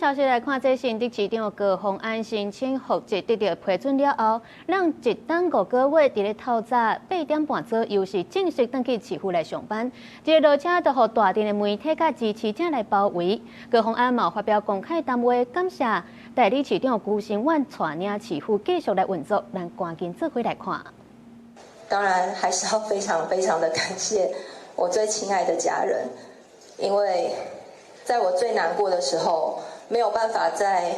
消息來看，這新竹市長高虹安申請復職得到批准了後，咱一冬5個月佇咧透早8點半左右是正式轉去市府來上班。這个落車就予大陣的媒體佮支持者來包圍。高虹安嘛發表公開談話，感謝代理市長辜成允帶領市府繼續來運作。咱趕緊做伙來看。當然，還是要非常非常的感謝我最親愛的家人，因為在我最難過的時候，沒有辦法在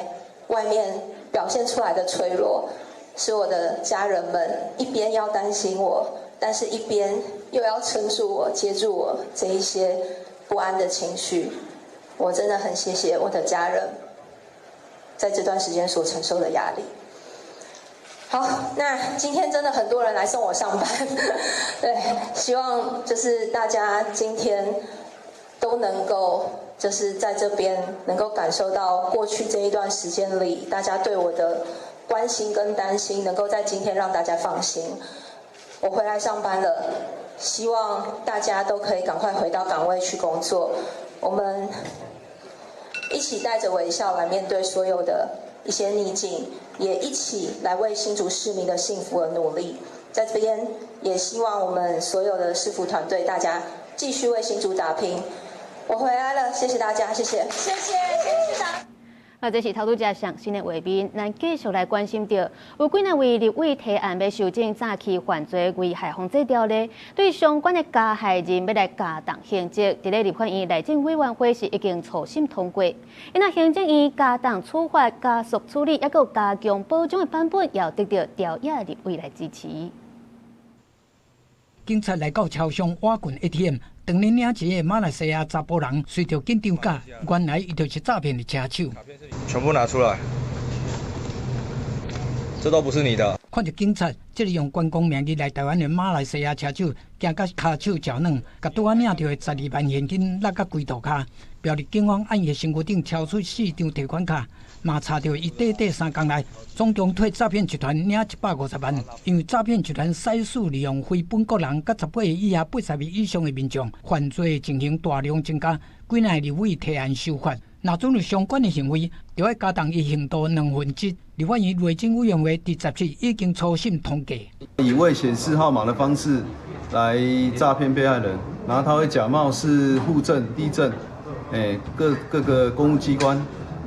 外面表現出來的脆弱，是我的家人們一邊要擔心我，但是一邊又要撐住我、接住我這一些不安的情緒。我真的很謝謝我的家人，在這段時間所承受的壓力。好，那今天真的很多人來送我上班，對，希望就是大家今天都能夠，就是在這邊能夠感受到過去這一段時間裡，大家對我的關心跟擔心，能夠在今天讓大家放心。我回來上班了，希望大家都可以趕快回到崗位去工作。我們一起帶着微笑來面對所有的一些逆境，也一起來為新竹市民的幸福而努力。在這邊也希望我們所有的市府團隊，大家繼續為新竹打拼。我回來了，謝謝大家，謝謝，謝謝，謝謝市長。啊，這是頭拄才上新的畫面，咱繼續來關心著有幾若位立委提案欲修正詐欺犯罪危害防制條例，對相關的加害人欲來加重刑責。佇咧立法院內政委員會是已經初審通過，因那行政院加重處罰、加速處理，抑閣加強保障的版本，也得到朝野立委來支持。警察來到超商挖滾 ATM，當咧領錢的馬來西亞查埔人隨著緊張感，原來伊就是詐騙的車手。全部拿出來，這都不是你的。看著警察，這个用觀光名義來台灣的馬來西亞車手，驚甲跤手腳軟，共拄仔領著的12萬現金落甲規塗跤。苗栗警方按伊身軀頂抄出四張提款卡，嘛查著伊短短3工內，總共替詐騙集團領150萬。因為詐騙集團採取利用非本國人佮18歲以下80歲以上的民眾犯罪情形大量增加，幾若立委提案修法，若准有相關的行為，就愛加重伊刑度兩分之。立法院內政委員會佇17已經初審通過。以未顯示號碼的方式來詐騙被害人，然後他會假冒是戶政、地政，各各個公務機關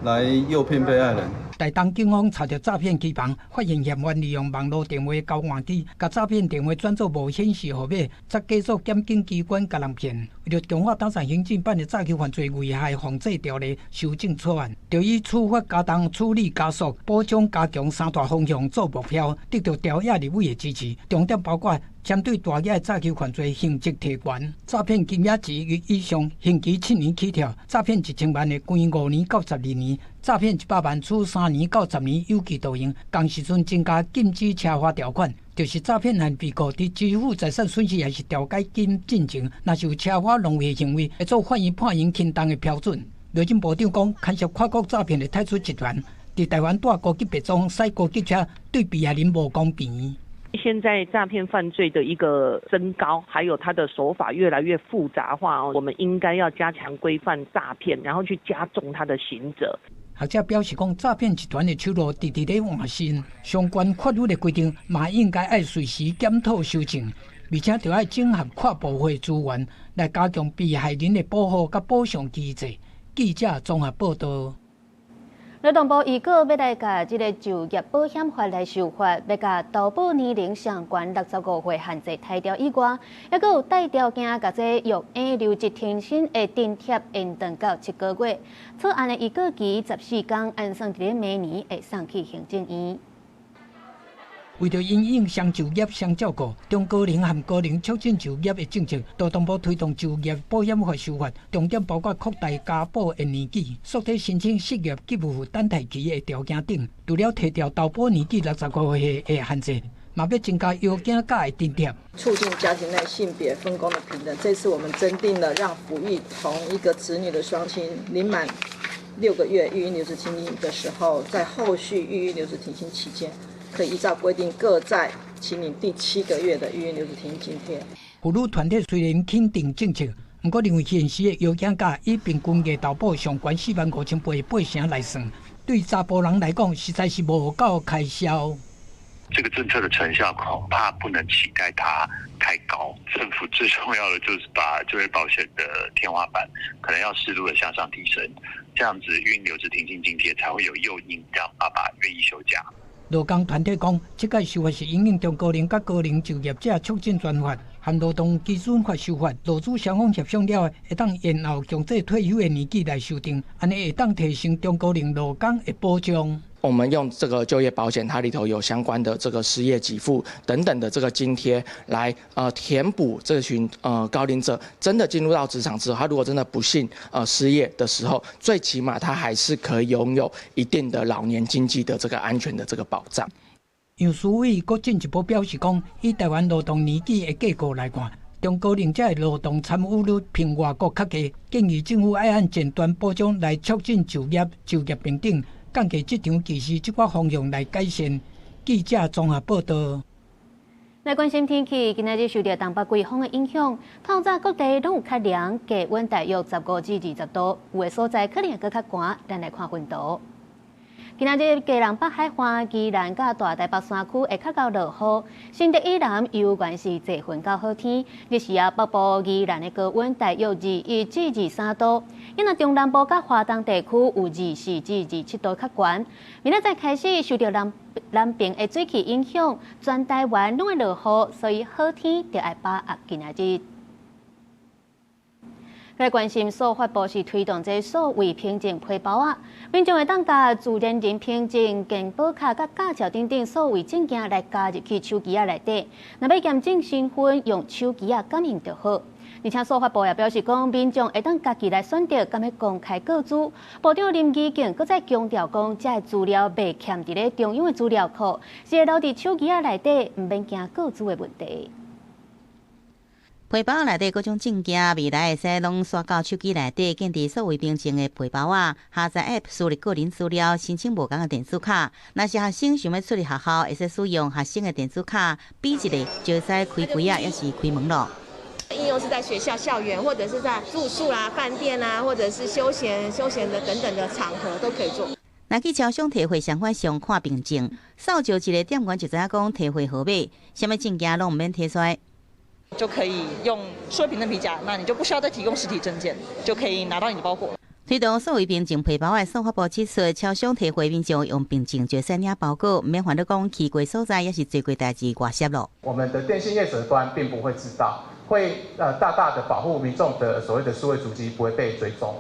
來誘騙被害人。台東警方查著詐騙機房，發現嫌犯利用網路電話交換機，共詐騙電話轉做無顯示號碼，才假做檢警機關共人騙。為著強化打算行政版的詐欺犯罪危害防制條例修正草案，就以處罰加重、處理加速、保障加強三大方向做目標，得到朝野立委的支持。重點包括針對大額的詐欺犯罪刑責提懸，詐騙金額1億以上刑期7年起跳，詐騙1000萬的關5年到12年，詐騙100萬處3年到10年有期徒刑。仝時陣增加禁止車罰條款，就是詐騙案被告佇支付財產損失抑是調解金進前，若是有車罰浪費行為，會做法院判刑輕重的標準。內政部長講，牽涉跨國詐騙的泰銖集團，佇台灣帶高級白裝、駛高級車，對被害人無公平。現在詐騙犯罪的一個增高，還有他的手法越來越複雜化哦，我們應該要加強規範詐騙，然後去加重他的刑責。學者表示講，詐騙集團的手路直直咧換新，相關法律的規定嘛應該愛隨時檢討修正，而且著愛整合跨部會資源來加強被害人的保護佮補償機制。記者綜合報道。勞動部預告欲來共這个就業保險法來修法，欲共投保年齡上懸65歲限制刣掉以外，抑閣有帶條件，共這育嬰留職停薪的津貼延長到7個月。草案的預告期14工，按算佇咧明年會送去行政院。為著因應雙就業、雙照顧、中高齡和高齡促進就業的政策，勞動部推動就業保險法修法，重點包括擴大加保的年紀、縮短申請失業給付等待期的條件等。除了提調投保年紀65歲的限制，嘛欲增加藥驚假的津貼，促進家庭內性別分工的平等。這次我們增訂了讓撫育同一個子女的雙親領滿6個月育嬰留職停薪的時候，在後續育嬰留職停薪期間，可以依照規定各再請領第七個月的育嬰留職停薪津貼。婦女團體雖然肯定政策，毋過認為現時的藥檢價以平均月投保上懸45,800八成來算，對查埔人來講，實在是無夠開銷。這個政策的成效恐怕不能期待它太高。政府最重要的就是把就業保險的天花板可能要適度的向上提升，這樣子育嬰留職停薪津貼才會有誘因，讓爸爸願意休假。勞工團體講，這個修法是因應中高齡佮高齡就業者促進專法和勞動基準法修法，勞資雙方協商了後，會當延後強制退休的年紀來修訂，按呢會當提升中高齡勞工的保障。我們用這個就業保險，它裡頭有相關的這個失業給付等等的這個津貼，來填補這群高齡者真的進入到職場之後，他如果真的不幸失業的時候，最起碼他還是可以擁有一定的老年經濟的這個安全的這個保障。楊書偉閣進一步表示講，以台灣勞動年紀的結構來看，中高齡者的勞動參與率比外國較低，建議政府愛按前端保障來促進就業、就業平等。降低職場歧視這寡方向來改善。記者綜合報道。來關心天氣，今仔日受著東北季風的影響，透早各地攏有較涼，低溫大約15至20度，有的所在可能會閣較寒。咱來看溫度。今仔日基隆北海岸、宜蘭佮大台北山區會較𠢕落雨，新竹以南猶原是濟雲到好天。日時啊，北部宜蘭的高溫大約21至23度，因為中南部佮華東地區有24至27度較懸。明仔載開始受著南南爿的水汽影響，全台灣攏會落雨，所以好天著愛把握今仔日。來關心數發部是推動這數位憑證皮包仔，民眾會當共自然人憑證、健保卡佮駕照等等數位證件來加入去手機仔內底。若欲驗證身份，用手機仔感應就好。而且數發部也表示講，民眾會當家己來選擇，敢欲公開個資。部長林宜敬閣再強調講，這个資料袂徛佇咧中央的資料庫，是會留佇手機仔內底，毋免驚個資的問題。皮包內底各種證件，未來會使攏刷到手機內底，建置數位憑證的皮包仔，下載 App 輸入個人資料，申請無仝的電子卡。若是學生想欲出入學校，會使使用學生的電子卡，嗶一下就會使開櫃仔，抑是開門囉。應用是在學校校園，或者是在住宿啦、飯店啦，或者是休閒休閒的等等的場合都可以做。若去超商提貨相款上看憑證，掃照一个店員就知影講提貨號碼，啥物證件攏毋免提出來。就可以用數位憑證皮夾，那你就不需要再提供實體證件，就可以拿到你的包裹。推動數位憑證皮包的數發部指出，超商提貨民眾用憑證就會使領包裹，毋免煩惱講去過所在，抑是做過代誌外洩囉。我們的電信業者端並不會知道，會大大的保護民眾的所謂的數位足跡不會被追蹤。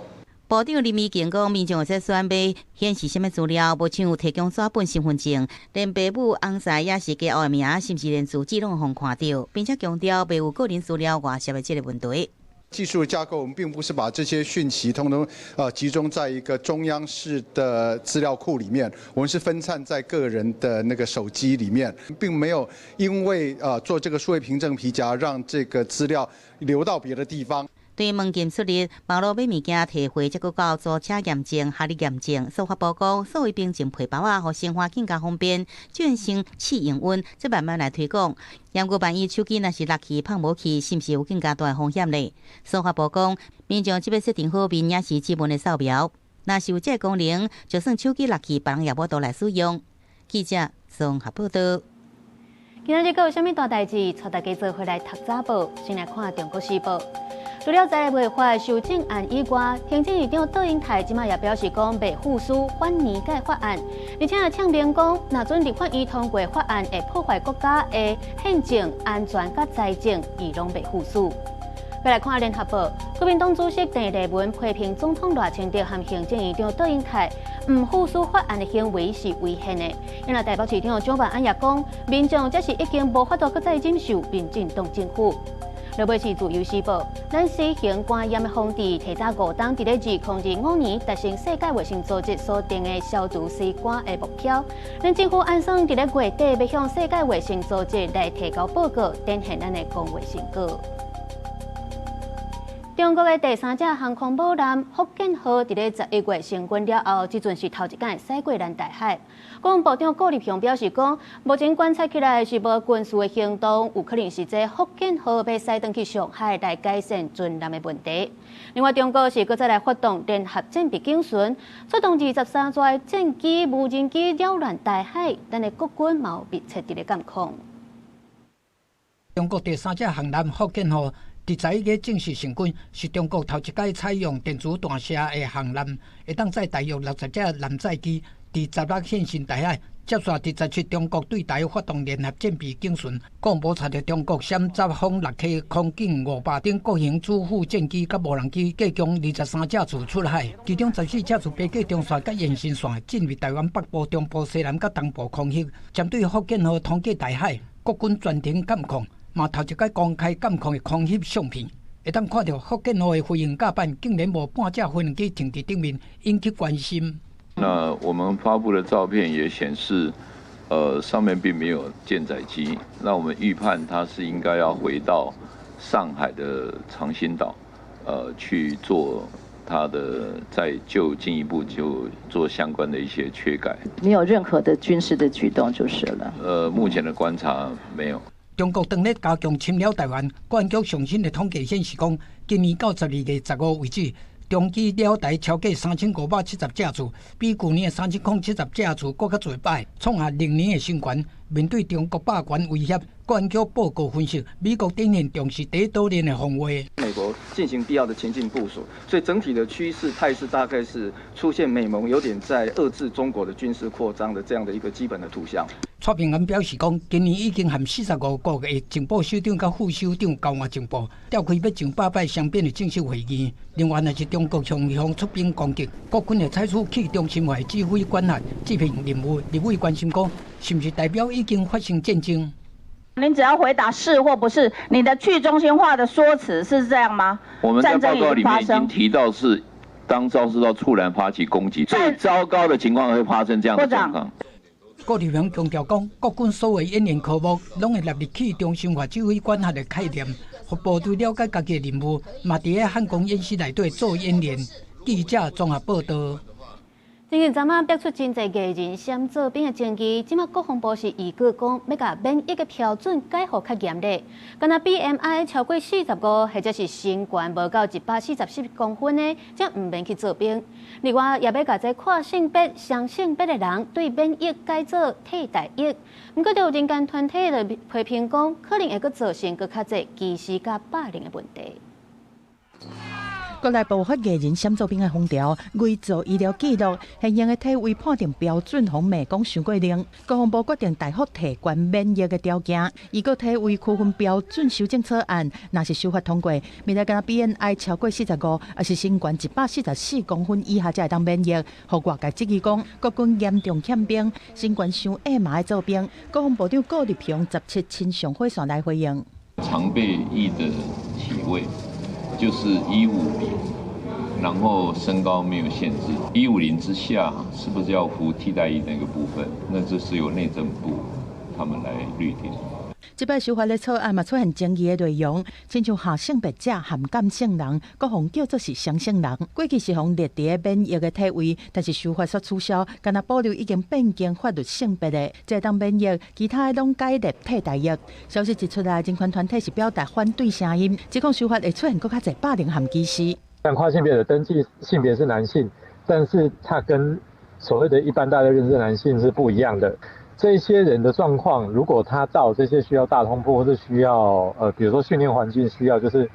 部長林宜敬講，民眾會使選欲顯示啥物資料，無像提供紙本身份證，連爸母、翁婿抑是家後的名，甚至連住址攏予看著，並且強調袂有個人資料外洩的這个問題。技術架構，我們並不是把這些訊息通通集中在一個中央式的資料庫裡面，我們是分散在個人的那個手機裡面，並沒有因為做這個數位憑證皮夾，讓這個資料流到別的地方。對門禁出入、網路買物件、提貨，才閣到租車驗證、學歷驗證，數發部講，數位憑證皮包仔，予生活更加方便，轉成試營運，再慢慢來推廣。毋過萬一手機若是落去放無去，是毋是有更加大的風險呢？數發部講，民眾只欲設定好面抑是指紋的掃描，若是有這个功能，就算手機落去，別人也無法度來使用。記者綜合報道。今仔日閣有啥物大代誌？帶大家做伙來讀早報。先來看《中國時報》。除了在違法修正案以外，行政院長杜英台這馬也表示講，袂副署反年改法案，而且也嗆明講，若准立法院通過法案會破壞國家的憲政安全佮財政，伊攏袂副署。閣來看聯合報，國民黨主席鄭麗文批評總統賴清德和行政院長杜英台毋副署法案的行為是違憲的。因為台北市長蔣萬安也講，民眾這是已經無法度閣再忍受民進黨政府。落尾是自由時報，咱新型肝炎的防治提早5冬佇咧2025年達成世界衛生組織所定的消除新冠的目標。咱政府按算佇咧月底欲向世界衛生組織來提交報告，展現咱的公衛成果。中國的第三隻航空母艦福建號佇咧11月成軍了後，這陣是頭一擺駛過南大海。國防部長顧立雄表示講，目前觀察起來是無軍事的行動，有可能是這福建號欲駛轉去上海來改善船艦的問題。另外，中國是閣再來發動聯合戰備警巡，出動23座的戰機、無人機擾亂大海，咱的國軍嘛有密切佇咧監控。中國第三隻航艦福建號佇11月正式成軍，是中國頭一擺採用電子彈射的航艦，會當載大約60隻艦載機，佇16現身大海。接續佇17中國對台發動聯合戰備警巡，國防部查著中國暹十風六 K 空警500等各型主副戰機佮無人機，計共23架次出海，其中14架次飛過中線佮延伸線，進入台灣北部、中部、西南佮東部空域，針對福建號通過大海，國軍全程監控。嘛頭一擺公開監控的空翕相片，會當看著福建號的飛行甲板竟然無半架飛行機停佇頂面，引起關心。那我們發布的照片也顯示，上面並沒有艦載機。那我們預判它是應該要回到上海的長興島，去做它的再就進一步就做相關的一些缺改。沒有任何的軍事的舉動就是了。目前的觀察沒有。中國當咧加強侵擾台灣，國安局上新的統計顯示講，今年到12月15為止，中機擾台超過3570架次，比舊年的3070架次閣較濟擺，創下歷年的新高。面對中國霸權威脅，國安局報告分析，美國展現重視第一島鏈的防衛。美國進行必要的前進部署，所以整體的趨勢態勢大概是出現美盟有點在遏制中國的軍事擴張的這樣的一個基本的圖像。蔡平安表示講，今年已經和45國的情報首長佮副首長交換情報，召開欲上百擺雙邊的正式會議。另外，若是中國向方出兵攻擊，國軍會採取去中心化指揮管轄這份任務。立委關心講，是毋是代表已經發生戰爭？您只要回答是或不是，你的去中心化的說辭是這樣嗎？我們在報告裡面已經提到，是當遭受到突然發起攻擊，最糟糕的情況會發生這樣的狀況。郭立雄強調講，國軍所有演練科目攏會納入去中心化指揮管轄的概念，予部隊了解家己的任務，嘛佇咧漢光演習內底做演練。記者綜合報道。最近昨晚逼出真濟藝人閃做兵的爭議，這馬國防部是預告講，欲共免役的標準改予較嚴咧。敢若 BMI 超過45，或者是身懸無夠144公分的，才毋免去做兵。另外，也欲共這跨性別、雙性別的人對免役改做替代役。毋過，就有人權團體就批評講，可能會閣造成閣較濟歧視佮霸凌的問題。國內爆發藝人閃做兵的風潮，偽造醫療記錄，現行的體位判定標準，予罵講傷過冷。國防部決定大幅提懸免役的條件，依個體位區分標準修正草案，若是修法通過，未來敢若 BMI 超過45，抑是身懸144公分以下才會當免役。予外界質疑講，國軍嚴重欠兵，身懸傷矮嘛愛做兵。國防部長顧立雄17親上火線來回應。常備役的體位就是150，然後身高沒有限制，150之下是不是要服替代役那個部分？那這是由內政部他們來律定。這擺修法的草案嘛出現爭議的內容，親像下性別者含感性人，閣予叫做是雙性人。過去是予列佇免役的體位，但是修法煞取消，干焦保留已經變更法律性別的，才會當免役，其他的攏改列替代役。消息一出來，人權團體是表達反對聲音，指控修法會出現閣較濟霸凌和歧視。像跨性別的登記性別是男性，但是他跟所謂的一般大家認知的男性是不一樣的。這些人的狀況，如果他到這些需要大通鋪，或是需要比如說訓練環境需要，就是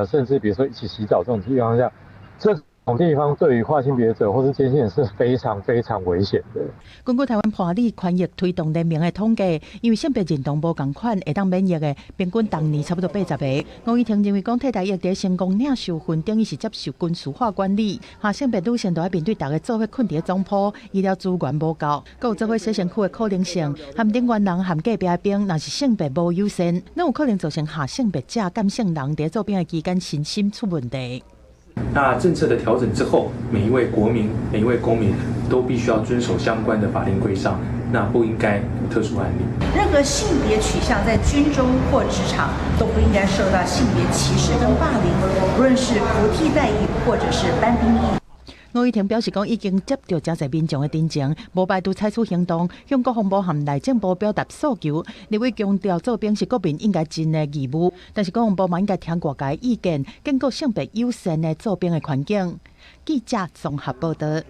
甚至比如說一起洗澡這種地方下，這種地方對於跨性別者或是間性人是非常非常危險的。根據台灣伴侶權益推動聯盟的統計，因為性別認同無仝款會當免役的，平均逐年差不多80個。吳怡婷認為講替代役佇成功領受訓，等於是接受軍事化管理。下性別女性都愛面對逐家做伙睏佇咧總鋪，醫療資源無夠，閣有做伙洗身軀的可能性。含頂懸人含隔壁的兵，若是性別無友善，攏有可能造成下性別者感性人佇做兵的期間身心出問題。那政策的調整之後，每一位國民、每一位公民都必須要遵守相關的法令規章，那不應該有特殊案例。任何性別取向在軍中或職場都不應該受到性別歧視跟霸凌，不論是服替代役或者是班兵役。吳怡婷表示講，已經接到誠濟民眾的陳情，無排除採取行動，向國防部和內政部表達訴求。立委強調，做兵是國民應該盡的義務，但是國防部嘛應該聽外界意見，建構性別友善的做兵的環境。記者綜合報道。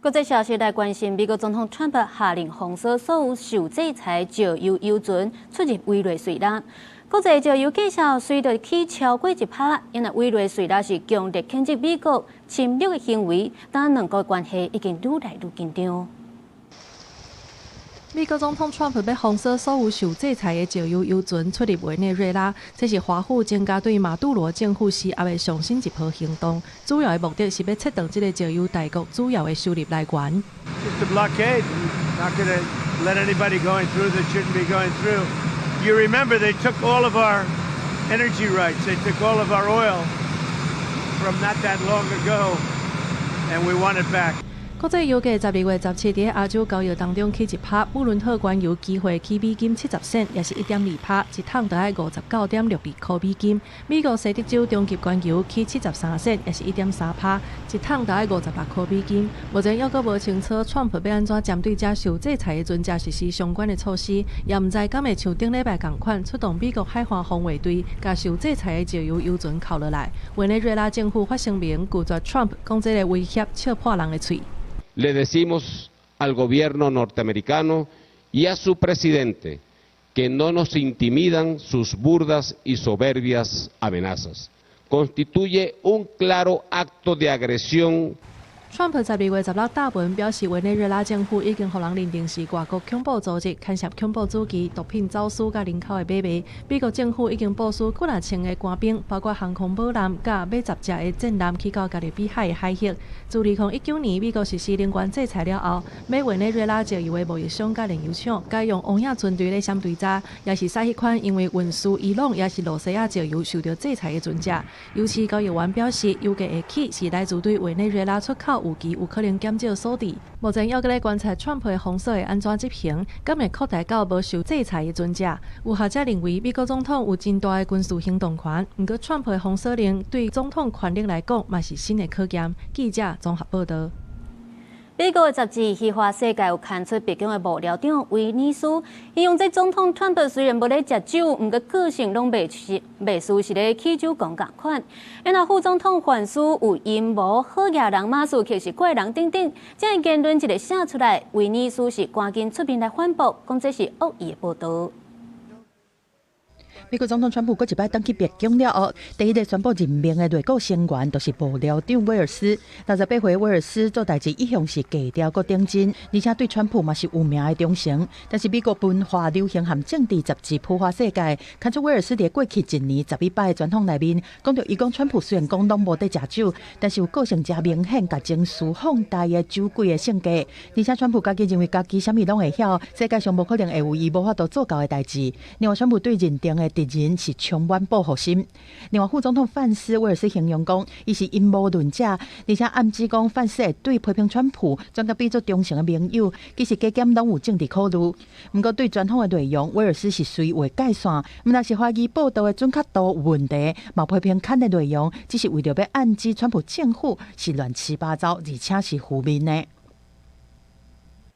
國際消息來關心，美國總統川普下令封鎖所有受制裁石油油船出入委內瑞拉。國際石油價格隨著起超過1%，因為委內瑞拉是強烈譴責美國侵略的行為，但兩國關係已經愈來愈緊張。美國總統川普欲封鎖所有受制裁的石油油船出入委內瑞拉，這是華府增加對馬杜羅政府施壓的上新一波行動。主要的目的是欲切斷這个石油大國主要的收入來源。 Just a blockade, not going to let anybody going through that shouldn't be going through. You remember they took all of our energy rights, they took all of our oil from not that long ago, and we want it back. 國際油價12月17佇亞洲交易當中起1%，布倫特原油期貨起美金70仙，也是1.2%，一桶著愛59.62箍美金。美國西德州中級原油起73仙，也是1.3%，一桶著愛56箍美金。目前猶閣無清楚，川普欲按怎針對這受制裁的船隻實施相關的措施，也毋知敢會像頂禮拜仝款出動美國海岸防衛隊，共受制裁的石油油船扣落來。委內瑞拉政府發聲明拒絕川普講這个威脅笑破人的喙。 Le decimos al gobierno norteamericano y a su presidente que no nos intimidan sus burdas y soberbias amenazas. Constituye un claro acto de agresión. 川普12月16貼文表示，委內瑞拉政府已經予人認定是外國恐怖組織，牽涉恐怖主義、毒品走私佮人口的買賣。美國政府已經部署幾若千个官兵，包括航空母艦佮馬十隻的戰艦去到加勒比海的海域。自2019年美國實施能源制裁了後，買委內瑞拉石油的貿易商佮煉油廠，改用王影船隊咧閃追查，也是駛彼款因為運輸伊朗抑是露西亞石油受著制裁的船隻。油市交易員表示，油價會起是來自對委內瑞拉出口預期有可能減少所致。目前猶閣咧觀察川普的封鎖會按怎執行，敢會擴大到無受制裁的船隻。有學者認為，美國總統有真大的軍事行動權，毋過川普的封鎖令對總統權力來講，嘛是新的考驗。記者綜合報道。美國的雜誌《虛華世界》有刊出白宮的幕僚長威爾斯，形容這總統川普雖然無咧食酒，毋過個性攏袂是袂輸是咧起酒講仝款。然後副總統范斯有陰謀，好額人馬斯克是怪人等等，這个言論一个寫出來，威爾斯是趕緊出面來反駁，講這是惡意的報道。美國總統川普閣一擺轉去白宮了後，第一个宣布任命的內閣成員就是幕僚長威爾斯。68歲威爾斯做代誌一向是低調閣認真，而且對川普嘛是有名的忠誠。但是美國文化流行和政治雜誌《浮華世界》刊出威爾斯佇過去一年12擺的專訪內面，講著伊講川普雖然講攏無佇食酒，但是有個性誠明顯，共情緒放大的酒鬼的性格。而且川普家己認為家己啥物攏會曉，世界上無可能會有伊無法度做到的代誌。另外，川普對認定的敵人是充滿報復心。另外，副總統范斯威爾斯形容講，伊是陰謀論者，而且暗指講范斯會對批評川普轉共比做忠誠的盟友，其實加減攏有政治考慮。毋過對專訪的內容，威爾斯是隨劃界線，毋但是懷疑報道的準確度有問題，嘛批評刊的內容只是為著欲暗指川普政府是亂七八糟，而且是負面的。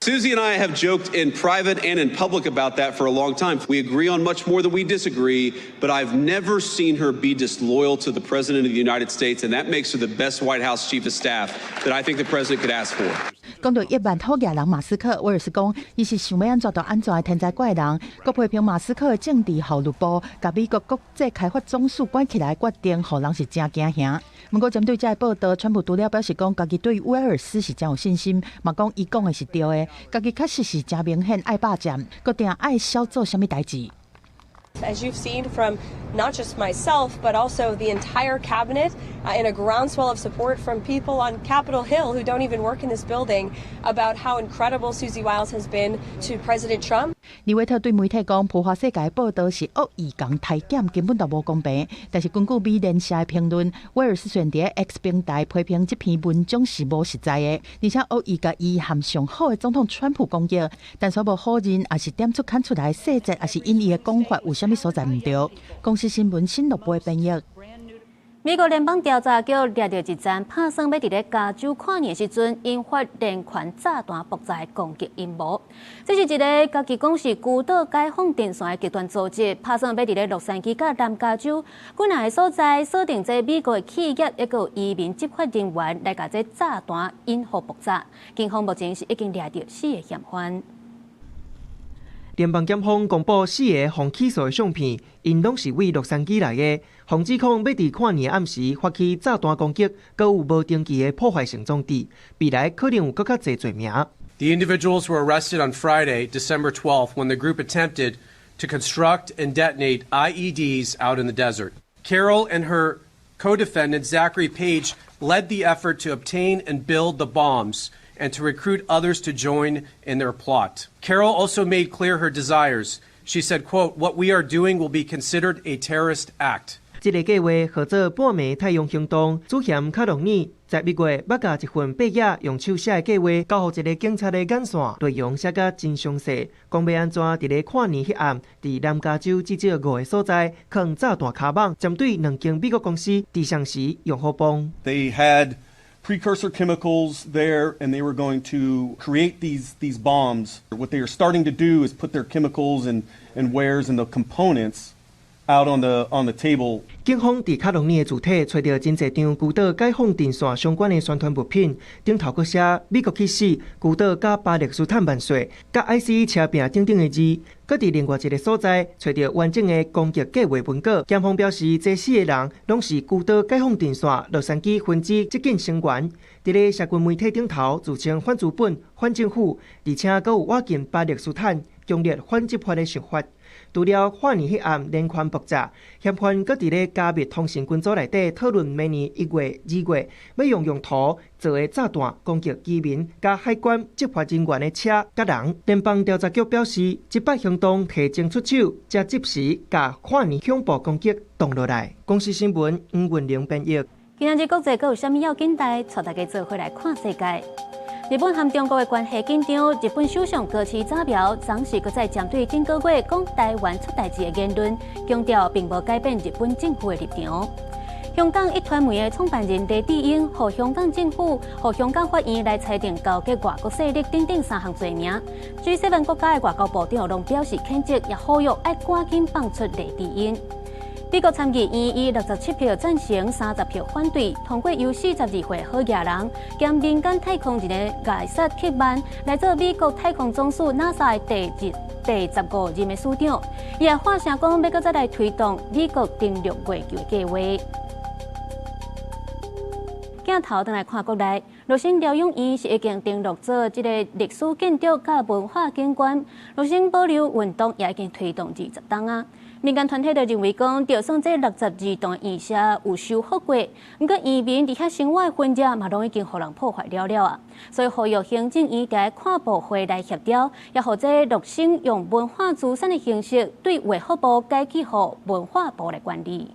Susie and I have joked in private and in public about that for a long time. We agree on much more than we disagree, but I've never seen her be disloyal to the President of the United States, and that makes her the best White House Chief of Staff that I think the President could ask for. 講到億萬好額人馬斯克，威爾斯講，伊是想欲按怎就按怎的天才怪人，閣批評馬斯克的政治效率部，共美國國際開發總署關起來決定，予人是誠驚嚇。毋過針對這个報道，川普除了表示講，家己對威爾斯是誠有信心，嘛講伊講的是對的，家己確實是誠明顯愛霸佔，閣定愛少做啥物代誌。 As you've seen from not just myself, but also the entire cabinet, and a groundswell of support from people on Capitol Hill who don't even work in this building about how incredible Susie Wiles has been to President Trump. 李維特對媒體講，普華世界報道是惡意共抬減，根本就無公平。但是根據美聯社的評論，威爾斯選佇 X 平台批評這篇文章是無實在的，而且惡意共伊和上好的總統川普攻擊，但煞無否認，抑是點出刊出來細節，抑是引伊的講法有啥物所在毋對。公視新聞新樂播編譯。美國聯邦調查局掠著一棧拍算欲佇咧加州跨年時陣引發連環炸彈爆炸的攻擊陰謀。這是一个家己講是孤島解放陣線的極端組織，拍算欲佇咧洛杉磯佮南加州幾若个所在鎖定這美國的企業，抑閣有移民執法人員來共這炸彈引予爆炸。警方目前是已經掠著四个嫌犯。聯邦檢方公布四个予起訴的相片，𪜶攏是對洛杉磯來的，予指控欲佇跨年暗時發起炸彈攻擊，閣有無登記的破壞性裝置，未來可能有閣較濟罪名。 The individuals were arrested on Friday, December 12th, when the group attempted to construct and detonate IEDs out in the desert. Carroll and her co-defendant Zachary Page led the effort to obtain and build the bombs and to recruit others to join in their plot. Carroll also made clear her desires. She said, quote, "What we are doing will be considered a terrorist act." 這个計劃號做半暝太陽行動，主嫌卡隆爾11月捌共一份白紙用手寫的計劃交予一个警察的眼線，內容寫甲真詳細，講欲按怎佇咧跨年彼暗，佇南加州至少五个所在囥炸彈跤蠓，針對兩間美國公司佇雙時用火磅。 They had precursor chemicals there, and they were going to create these bombs. What they are starting to do is put their chemicals and wares and the components out on the table. 警方佇卡隆爾的住宅揣著真濟張孤島解放陣線相關的宣傳物品，頂頭閣寫美國去死、孤島佮巴勒斯坦萬歲、佮 ICE 車餅等等的字。閣佇另外一个所在揣著完整的攻擊計劃文稿。檢方表示，這四个人攏是孤島解放陣線洛杉磯分支接近成員，佇咧社群媒體頂頭自稱反資本、反政府，而且閣有倚近巴勒斯坦、強烈反執法的想法。除了跨年彼暗連環爆炸，嫌犯閣佇咧加密通訊群組內底討論明年1月、2月欲用用圖做的炸彈攻擊移民佮海關執法人員的車佮人。聯邦調查局表示，這擺行動提前出手，才及時共跨年恐怖攻擊擋落來。公視新聞黃雲玲編譯。今仔日國際閣有啥物要緊代？帶大家做伙來看世界。日本和中國的關係緊張，日本首相高市早苗昨時閣再針對頂個月講台灣出代誌的言論，強調並無改變日本政府的立場。香港壹傳媒的創辦人黎智英，予香港政府、予香港法院來裁定勾結外國勢力等等三項罪名。G7 國家的外交部長攏表示譴責，也呼籲愛趕緊放出黎智英。美國參議院以67票贊成、30票反對，通過由42歲好額人兼民間太空人的艾薩克曼來做美國太空總署 NASA 的第15任的署長。伊也發聲講，欲閣再來推動美國登陸月球的計劃。鏡頭轉來看國內，樂生療養院是已經登錄做這个歷史建築佮文化景觀，樂生保留運動也已經推動20冬啊。民間團體就認為講，就算這62棟院舍有修復過，毋過移民佇遐生活的痕跡嘛，攏已經予人破壞了了啊。所以呼籲行政院佇跨部會來協調，也予這樂生用文化資產的形式，對衛福部改去予文化部來管理。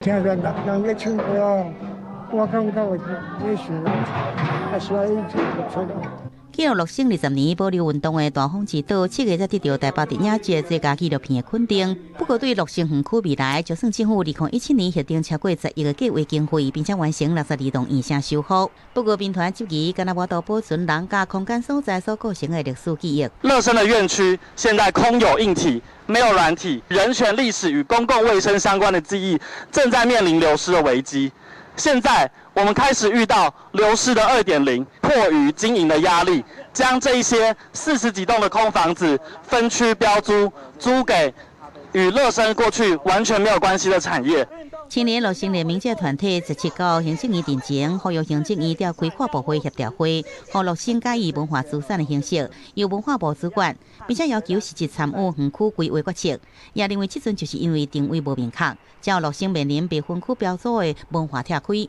聽人人咧唱歌，我感覺有這是啊，所以就不錯。記錄樂生20年保留運動的大風之島，7月才得著台北電影節最佳紀錄片的肯定。不過，對樂生園區未來，就算政府2017年核定超過10億的計劃經費，並且完成62棟院舍修復。不過，民團質疑，敢若無法度保存人佮空間所在所構成的歷史記憶。樂生的院區現在空有硬體，沒有軟體，人權歷史與公共衛生相關的記憶正在面臨流失的危機。現在我們開始遇到流失的2.0，迫於經營的壓力，將這一些40幾棟的空房子分區標租，租給與樂生過去完全沒有關係的產業。青年樂生聯盟這團體十七號行政院陣前，呼籲行政院召開跨部會協調會，予樂生改以文化資產的形式，由文化部主管，並且要求實質參與園區規劃決策。也認為這陣就是因為定位無明確，才予樂生面臨被分區標租的文化拆開。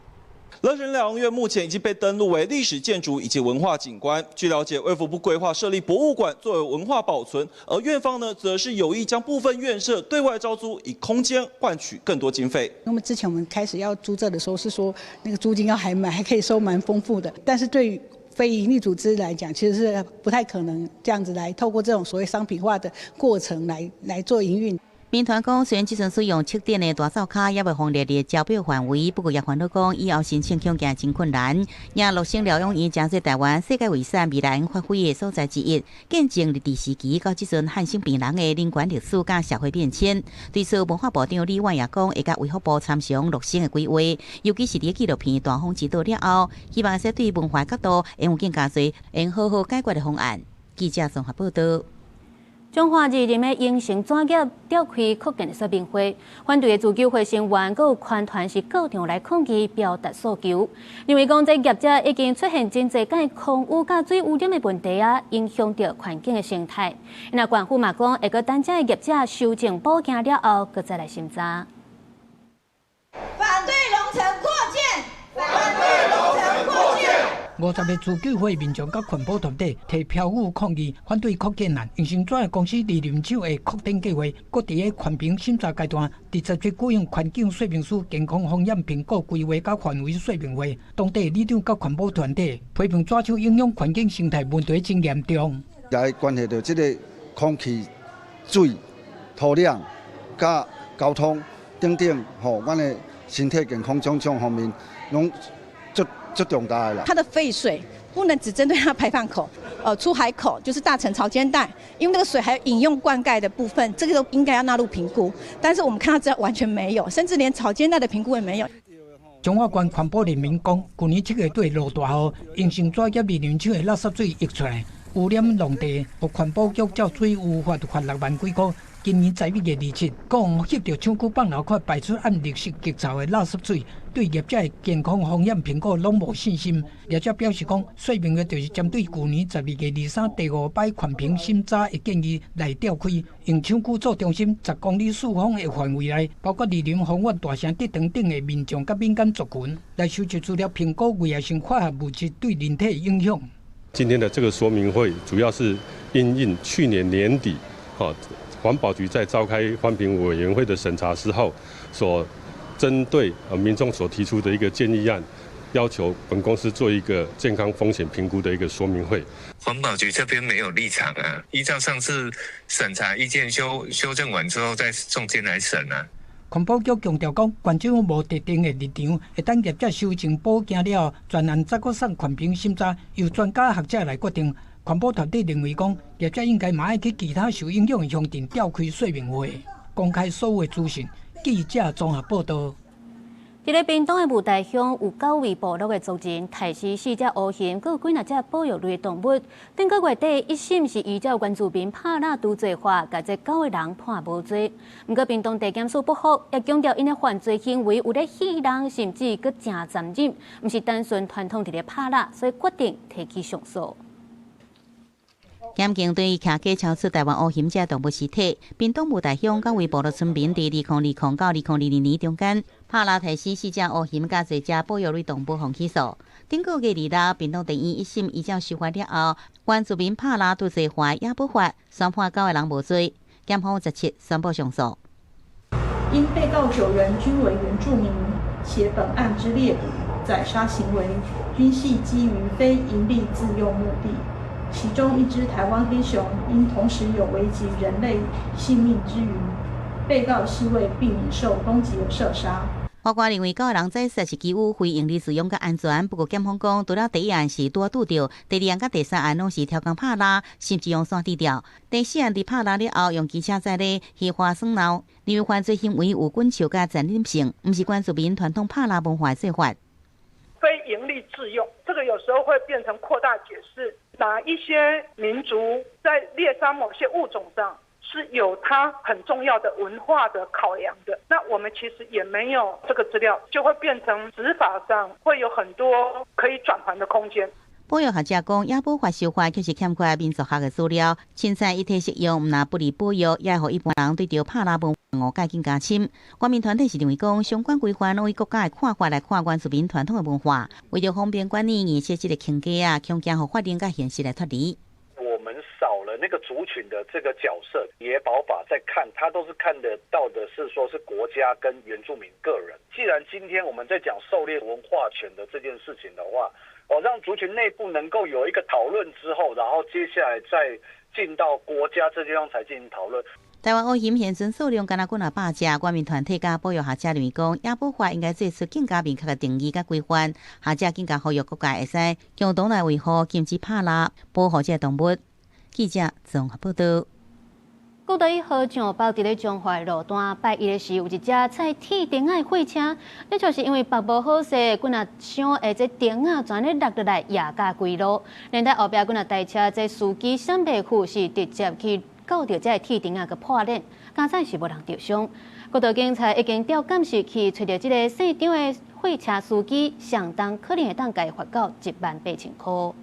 樂生療養院目前已經被登錄為歷史建築以及文化景觀。據了解，衛福部規劃設立博物館作為文化保存，而院方呢，則是有意將部分院舍對外招租，以空間換取更多經費。那麼之前我們開始要租這的時候，是說那個租金要還蠻還可以收蠻豐富的，但是對於非營利組織來講，其實是不太可能這樣子來透過這種所謂商品化的過程來做營運。民團講，雖然這陣使用測點的大灶跤猶未予列入招標範圍，不過也煩惱講，以後申請恐驚真困難。也樂生療養院成做臺灣世界遺產未來發揮的所在之一，見證日治時期到這陣漢生病人的人權歷史佮社會變遷。對此，文化部長李婉也講，會佮衛福部參詳樂生的規劃，尤其是佇紀錄片《大風之島》了後，希望會使對文化角度會有更加濟，會好好解決的方案。記者綜合報道。彰化二林的榮成紙業召開擴建說明會，反對的自救會成員閣有環團是到場來抗議，表達訴求。認為講這業者已經出現真濟間空污佮水污染的問題啊，影響著環境的生態。那縣府嘛講，會閣等這業者修正補件了後，閣再來審查。反對榮成擴建，反對榮成擴建。 50个自救會民眾佮環保團體提標語抗議，反對擴建案。榮成紙業公司二林廠的擴建計劃，閣佇咧環評審查階段，佇17舉行環境說明書、健康風險評估規劃佮範圍說明會。當地里長佮環保團體批評紙廠影響環境生態問題真嚴重。來關係著這个空氣、水、土壤、佮交通等等，吼，阮的身體健康種種方面，攏足重大的啦。它的廢水不能只針對它排放口，出海口就是大城潮間帶，因為那個水還有飲用灌溉的部分，這個都應該要納入評估。但是我們看到這完全沒有，甚至連潮間帶的評估也沒有。彰化縣環保聯盟講，去年7月底落大雨，榮成紙業二林廠的垃圾水溢出來，污染農地，予環保局照水污法罰6萬幾箍。今年12月27，閣翕著廠區放流口排出暗綠色極臭的垃圾水，對業者的健康風險評估攏無信心。業者表示講，說明會就是針對舊年12月23第五擺環評審查的建議來召開，用廠區做中心，10公里四方的範圍內，包括二林、豐原、大城、竹塘等的民眾佮敏感族群，來收集資料，評估危害性化學物質對人體的影響。今天的這個說明會，主要是因應去年年底，環保局在召開環評委員會的審查時候，所針對民眾所提出的一個建議案，要求本公司做一個健康風險評估的一個說明會。環保局這邊沒有立場啊，依照上次審查意見修正完之後再送進來審啊。環保局強調講，縣政府無特定的立場，會等業者修正補件了後，全案再閣送環評審查，由專家學者來決定。環保團體認為講，業者應該嘛愛去其他受影響的鄉鎮召開說明會，公開所有的資訊。記者綜合報道。佇咧屏東的霧台鄉有九位部落的族人，刣死四隻烏熊，閣有幾若隻保育類動物。頂個月底一審是依照原住民拍獵除罪法，共這九个人判無罪。毋過屏東地檢署不服，也強調𪜶的犯罪行為有咧戲弄，甚至閣誠殘忍，毋是單純傳統佇咧拍獵，所以決定提起上訴。檢警對騎機超出臺灣烏熊這動物屍體，屏東霧台鄉九位部落村民佇2020到2022年中間，拍獵刣死四隻烏熊，佮濟隻保育類動物予起訴。頂個月26，屏東地院一審依照修法了後，原住民拍獵除罪化也不法，宣判九个人無罪。檢方17宣布上訴。因被告九人均為原住民，且本案之獵捕、宰殺行為均係基於非營利自用目的。其中一隻臺灣黑熊因同時有危及人類性命之虞，被告係為避免受攻擊而射殺。法官認為九个人宰殺是基於非營利自用佮安全，不過檢方講，除了第一案是拄仔拄著，第二案佮第三案攏是超工拍獵，甚至用山豬釣。第四案佇拍獵了後，用機車載咧虛華耍鬧，認為犯罪行為有滾手佮殘忍性，毋是原住民傳統拍獵文化的做法。非營利自用，這個有時候會變成擴大解釋，哪一些民族在獵殺某些物種上是有它很重要的文化的考量的。那我們其實也沒有這個資料，就會變成執法上會有很多可以轉圜的空間。保育學者講，野保法修法確實欠缺民族學的資料，凊彩一體適用，毋但不利保育，也會予一般人對著帕拉文化誤解更加深。原民團體是認為講，相關規範攏以國家的看法來看原住民傳統的文化，為著方便管理，擬設這個框架啊，恐驚予法令佮現實來脫離。我們少了那個族群的這個角色，野保法在看，他都是看得到的是說是國家跟原住民個人。既然今天我們在講狩獵文化權的這件事情的話，哦，讓族群內部能夠有一個討論之後，然後接下來再進到國家這地方才進行討論。台灣烏熊現存數量干焦幾若百隻，原民團體佮保育學者認為講，野保法應該做出更加明確的定義佮規範，學者更加呼籲各界會使共同來維護禁止拍獵，保護這个動物。記者綜合報道。國道一號上北佇咧彰化路段，拜一的時有一隻載鐵釘仔的貨車，這就是因為縛無好勢，幾若箱的這釘仔全咧落落來壓甲規路，連帶後壁幾若台車這司機閃袂去，是直接去到著這个鐵釘仔閣破裂，佳哉是無人著傷。國道警察已經調監視器，揣著這个姓張的貨車司機，相當可能會當共伊罰到18,000箍。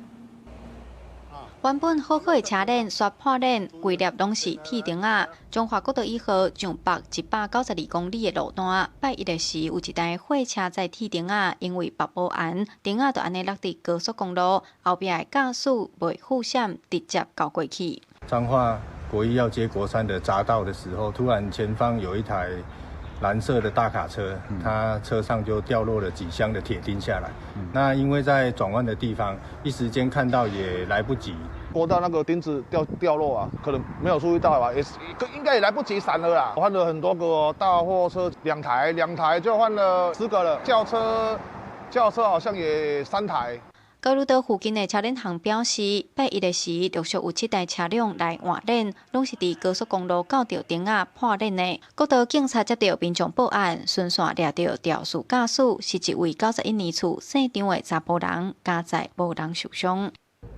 原本好好的車鏈煞破裂，規粒攏是鐵釘仔。彰化國道一號上北192公里的路段，拜一的時有一台貨車載鐵釘仔，因為縛無絚，釘仔就按呢落佇高速公路，後壁的駕駛袂赴閃，直接轎過去。彰化國一要接國三的匝道的時候，突然前方有一台藍色的大卡車，它車上就掉落了幾箱的鐵釘下來。那因為在轉彎的地方，一時間看到也來不及。刮到那個釘子掉落啊，可能沒有注意到吧，也是應該也來不及閃了啦。換了很多個大貨車，兩台，兩台就換了10個了。轎車，轎車好像也3台。交流道附近的車鏈行表示，拜一的時陸續有7台車輛來換鏈，攏是佇高速公路轎著釘仔破鏈的。國道警察接到民眾報案，循線掠著肇事駕駛，是一位91年次姓張的查埔人，佳哉無人受傷。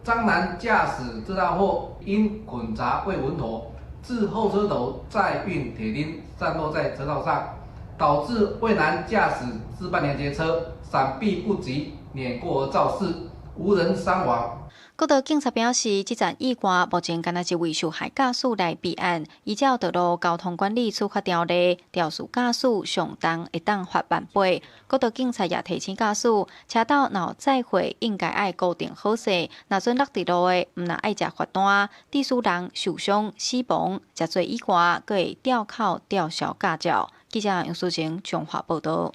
張男駕駛這大貨因捆紮未穩妥，致後車頭載運鐵釘散落在車道上，導致魏男駕駛自辦連結車閃避不及，碾過而肇事。無人傷亡。國道警察表示，這場意外目前干焦一位受害駕駛來備案，依照道路交通管理處罰條例，肇事駕駛上重會當罰18,000。國道警察也提醒駕駛，車道若有載貨應該愛固定好勢，若準落佇路的，毋但愛食罰單，致使人受傷、死亡，這濟意外，閣會吊考吊銷駕照。記者楊淑晴彰化報道。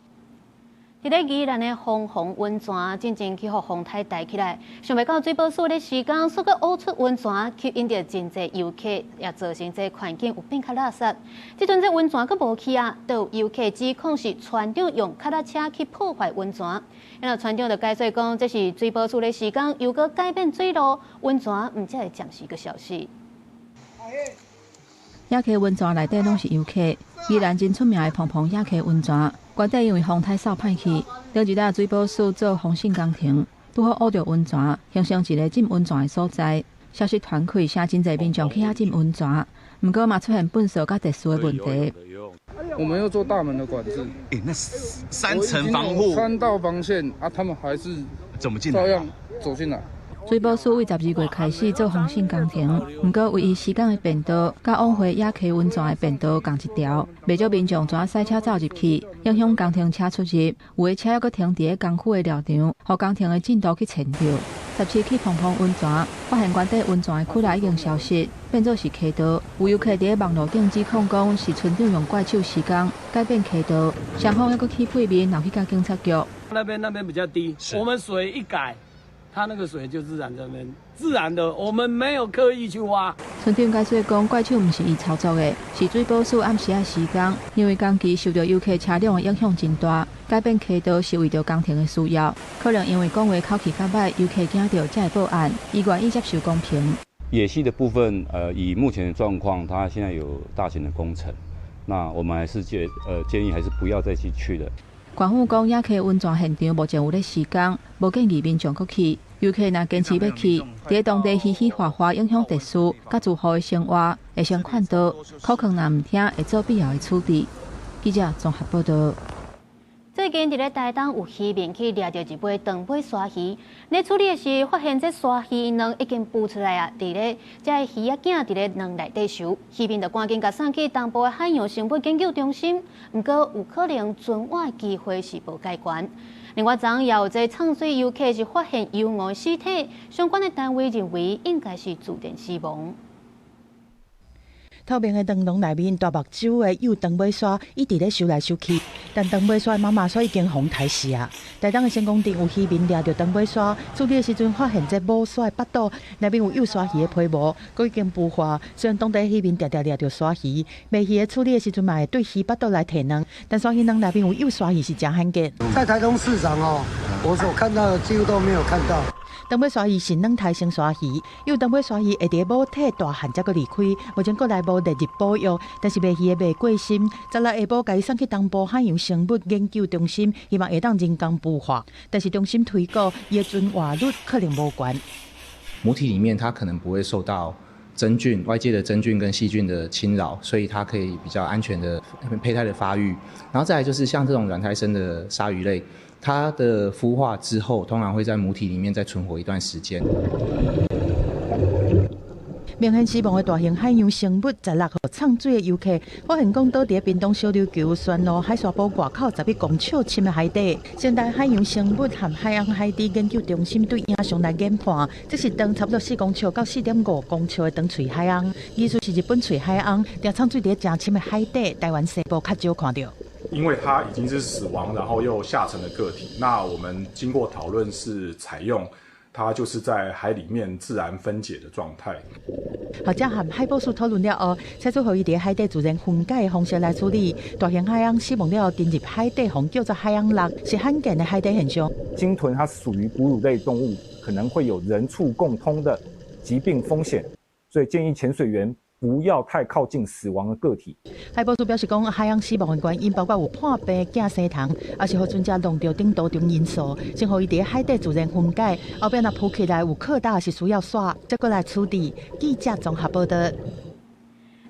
佇咧宜蘭的鳳凰溫泉，進前去予風颱帶起來，想袂到水保署咧施工，煞閣挖出溫泉，吸引著真濟遊客，也造成這環境有變較垃圾。這陣這溫泉閣無去啊，都有遊客指控是村長用腳踏車去破壞溫泉。然後村長就解釋講，這是水保署咧施工，又閣改變水路，溫泉毋才會暫時閣消失。野溪溫泉內底攏是遊客，宜蘭真出名的澎澎野溪溫泉。原底因為風颱掃歹去，頂一日水保署做防汛工程，拄好挖著溫泉，形成一个浸溫泉的所在。消息傳開，誠真濟民眾去遐浸溫泉，毋過嘛出現糞掃佮秩序的問題。我們要做大門的管制。欸，那三層防護、三道防線啊，他們還是怎麼進來？照樣走進來。水保署為12月開始做防汛工程，毋過唯一時間的便道，佮往回野溪溫泉的便道仝一條，袂少民眾怎駛車走入去，影響工程車出入。有的車猶閣停佇咧工區的寮場，予工程的進度去牽著。17去澎澎溫泉，發現原底溫泉的窟仔已經消失，變做是溪道。有遊客佇咧網路頂指控講，是村長用怪手施工改變溪道，雙方猶閣起屁面，鬧去到警察局。那邊比較低，我們水一改。它那個水就自然這邊自然的，我們沒有刻意去挖。村長解釋講，怪手毋是伊操作的，是水保署暗時仔施工，因為工期受著遊客車輛的影響真大，改變溪道是為著工程的需要。可能因為講話口氣較歹，遊客驚著才會報案，伊願意接受公平。野溪的部分，以目前的狀況，它現在有大型的工程，那我們還是建議還是不要再去了。縣府講，野溪溫泉現場目前有咧施工，無建議民眾閣去。遊客若堅持欲去，佇咧當地嘻嘻哈哈，影響秩序，佮住戶的生活，會先勸導。可能若毋聽，會做必要的處置。記者綜合報道。最近佇咧台東有漁民去掠著一尾長尾鯊魚，咧處理的時發現這鯊魚卵已經孵出來啊！佇咧這魚仔囝佇咧卵內底泅，漁民就趕緊共送去東部的海洋生物研究中心，毋過有可能存活的機會是無蓋懸。另外，昨也有這藏水遊客是發現遊鰲屍體，相關的單位認為應該是自然死亡。透明的長籠內面，大目睭的幼長尾鯊，一直咧游來游去。但長尾鯊的媽媽煞已經予刣死啊！台東的仙公鎮有漁民掠著長尾鯊，處理的時陣發現這母鯊的腹肚內面有幼鯊魚的皮毛，閣已經孵化。雖然當地漁民定定掠著鯊魚，賣魚的處理的時陣嘛會對魚腹肚來提卵，但鯊魚卵內面有幼鯊魚是誠罕見。在台東市場哦，我所看到的幾乎都沒有看到。長尾鯊魚是卵胎生鯊魚，幼長尾鯊魚會佇母體大漢才閣離開，目前國內無列入保育，但是賣魚的袂過心，十六下晡共伊送去東部海洋生物研究中心，希望會當人工孵化，但是中心推估伊的存活率可能無懸。母體裡面它可能不會受到真菌、外界的真菌跟細菌的侵擾，所以它可以比較安全的胚胎的發育。然後再來就是像這種卵胎生的鯊魚類。它的孵化之後，通常會在母體裡面再存活一段時間。明顯死亡的大型海洋生物，十六號藏水的遊客發現講倒佇屏東小琉球宣路海沙埔外口11公尺深的海底。現代海洋生物和海洋海底研究中心對影像來研判，這是長差不多4公尺到4.5公尺的長喙海鰪，疑似是日本喙海鰪，佇藏水佇誠深的海底，台灣西部較少看著。因為它已經是死亡，然後又下沉的個體，那我們經過討論是採用它就是在海裡面自然分解的狀態。學者和海保署討論了後，採取予伊佇海底自然分解的方式來處理。大型海鰪死亡了後，沉入海底，予叫做海鰪陸，是罕見的海底現象。鯨豚它屬於哺乳類動物，可能會有人畜共通的疾病風險，所以建議潛水員不要太靠近死亡的個體。海保署表示講，海鰪死亡的原因包括有破病、寄生蟲，抑是予船隻弄著等多種因素，先予伊佇海底自然分解，後壁若浮起來有擴大是需要刷，再閣來處置。記者綜合報道。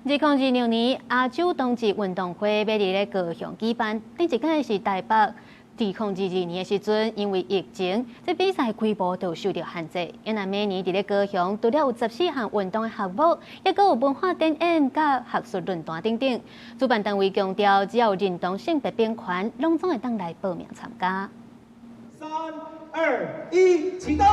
2026年亞洲冬季運動會欲佇咧高雄舉辦，頂一屆是台北。2022年的時陣，因為疫情，這比賽規模都受著限制。因為每年佇咧高雄，除了有14項運動的項目，抑閣有文化展演、佮學術論壇等等。主辦單位強調，只要有認同性別平權，攏總會當來報名參加。三二一，啟動！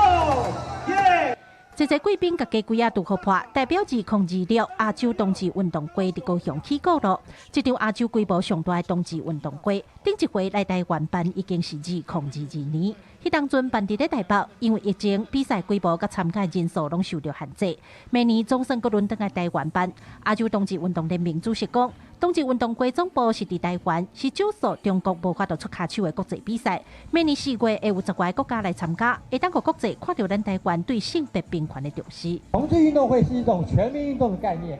耶！濟濟貴賓共雞胿仔拄予破，代表2026亞洲冬季運動會佇高雄起鼓囉。這場亞洲規模上大的冬季運動會，頂一回來台灣辦已經是2022年。彼當陣辦佇咧台北，因為疫情，比賽規模佮參加人數攏受著限制。明年總算閣輪轉來台灣辦。亞洲冬季運動聯盟主席講，冬季運動會總部是佇台灣，是少數中國無法度出跤手的國際比賽。明年4月會有10外個國家來參加，會當予國際看著咱台灣對性別平權的重視。同志運動會是一種全民運動的概念，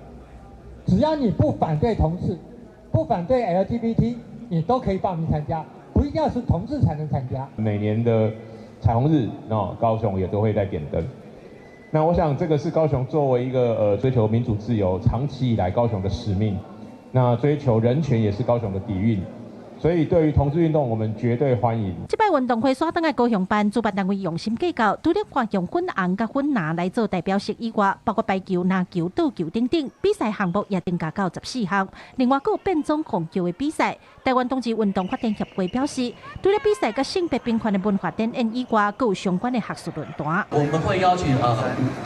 只要你不反對同志，不反對 LGBT，你都可以報名參加，不一定要是同志才能參加。每年的彩虹日，那高雄也都會在點燈。那我想這個是高雄作為一個追求民主自由，長期以來高雄的使命。那追求人權也是高雄的底蘊。所以對於同志運動，我們絕對歡迎。這擺運動會煞轉來高雄辦，主辦單位用心計較，除了換用粉紅佮粉藍來做代表色以外，包括排球、籃球、桌球等等，比賽項目也增加到14項。另外，閣有變裝鳳轎的比賽。台灣同志運動發展協會表示，除了比賽佮性別平權的文化展演以外，閣有相關的學術論壇。我們會邀請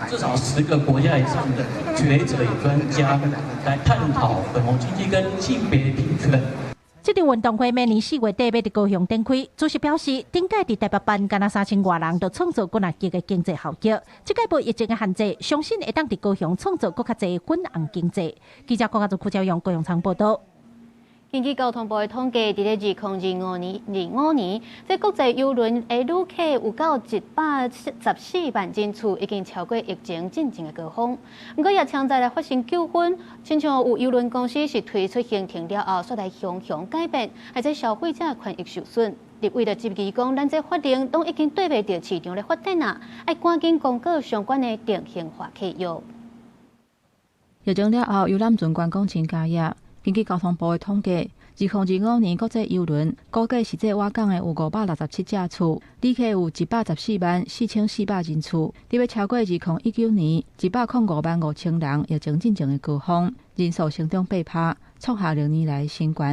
至少10個國家以上的學者與專家來探討粉紅經濟跟性別平權。這場運動會明年4月底欲佇高雄展開。主席表示，頂屆佇台北辦，干焦3000外人，就創造幾若億的經濟效益。這屆無疫情的限制，相信會當佇高雄創造閣較濟粉紅經濟。記者郭家竹、邱朝陽高雄倉報導。根據交通部的統計，佇咧2025年，這國際郵輪的旅客有到114萬人次，已經超過疫情進前的高峰。毋過也潛在來發生糾紛，親像有郵輪公司是推出行程了後，煞來雄雄改變，害這消費者權益受損。立委就質疑講，咱這法令攏已經對袂著市場的發展啊，愛趕緊公告相關的定型化契約。疫情了後，遊覽船觀光真加熱。根據交通部的統計， 2025年國際郵輪估計實際倚港的有567隻次，旅客有1,144,400人次，佇欲超過2019年1,055,000人疫情進前的高峰，人數成長8%，創下歷年來新高。